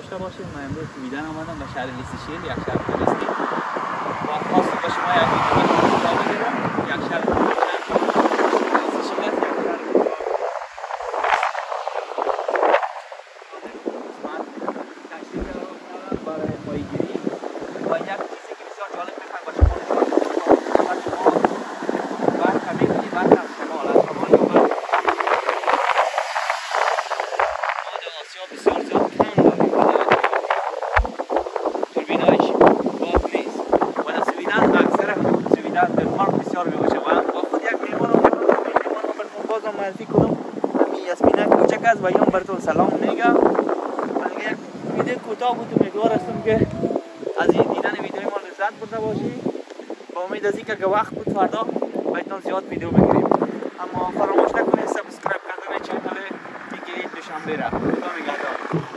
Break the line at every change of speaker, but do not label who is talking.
داشته باشید. من امروز سویدن آمدم به شهر لیسیشیل، یک شهر توریستی، و خواستم به شما یک ویدیو بگیرم. یک شهر لیسیشیل است، یک شهر من تشریف برای ماهیگیری و یک چیزی که بسیار جالب میخوایم با شما نشان بدم. شما برق می‌بینید، برق از شمال، از شمال یا برق آسیا بسیار زیاد کم داریم و توربینایش باز نیست و در سویدن اکثر سویدن دنمارک بسیار میباشه و با خود یک میهمان آوردم. میهمان براتون بازم معرفی کنم، همین یاسمینه کوچک است و یام براتون سلام میگم. یک ویدیو کوتاه بود، امیدوار هستم که از این دیدن ویدیوی ما لذت برده باشی. با امید از اینکه وقت بود فردا بهتون زیاد ویدیو بگیریم. اما فراموش نکنید subscribe کردن channel بگیرید دوشنبه را. خدا نگهدار.